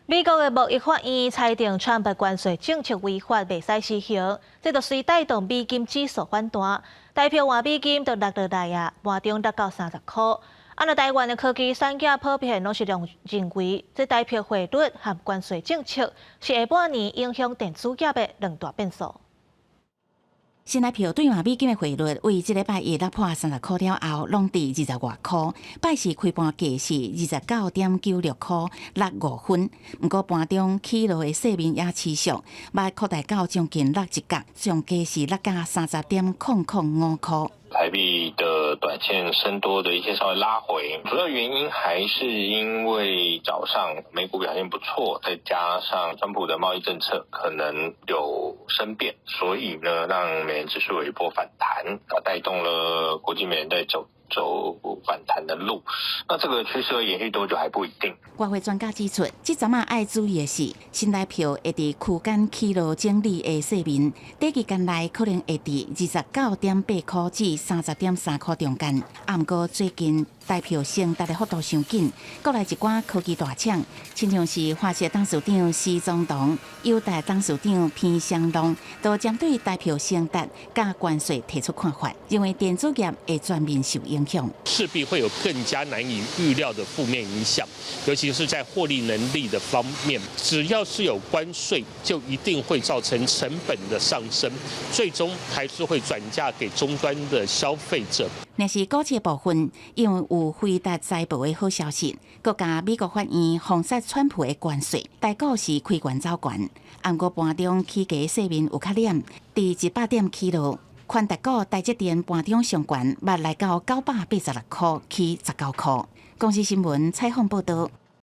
美國的貿易法院裁定川普關稅政策違法，袂使施行，這就隨帶動美金指數反彈，台票換美金就落落來啊，盤中落到30箍。啊，若台灣的科技產業普遍攏是認為，這台幣匯率和關稅政策是下半年影響電子業的兩大變數。新台票兌換美金的匯率，為這禮拜一落破30箍了後，攏佇20外箍。拜四開盤價是29.96箍六五分。毋過盤中起落的勢面也持續，嘛擴大到將近落一角，上低是落到30.005箍。台幣的短線升多的一些稍微拉回，主要原因還是因為早上美股表現不錯，再加上川普的貿易政策可能有生變，所以呢，讓美元指數有一波反彈，啊，帶動了國際美元在走走反彈的路。那這個趨勢會延續多久還不一定。外匯專家指出，這陣仔愛注意的是，新台票會佇區間起落整理的勢面，短期間內可能會佇29.8箍至30.3箍中間。啊，毋過最近台票升達的幅度傷緊，國內一寡科技大廠，親像是華碩董事長施宗東、友達董事長彭雙浪，都針對台票升值佮關稅提出看法，認為電子業會全面受影響，勢必會有更加難以預料的負面影響，尤其是在獲利能力的方面，只要是有關稅，就一定會造成成本的上升，最終還是會轉嫁給終端的消費者。若是股市部分，因為有輝達財報的好消息，閣佮美國法院封殺川普的關稅，台股是開懸走懸，毋過盤中起價勢面有較斂，佇100點起落。寬達股台積電盤中上懸，捌來到986箍，起19箍。公視新聞採訪報道。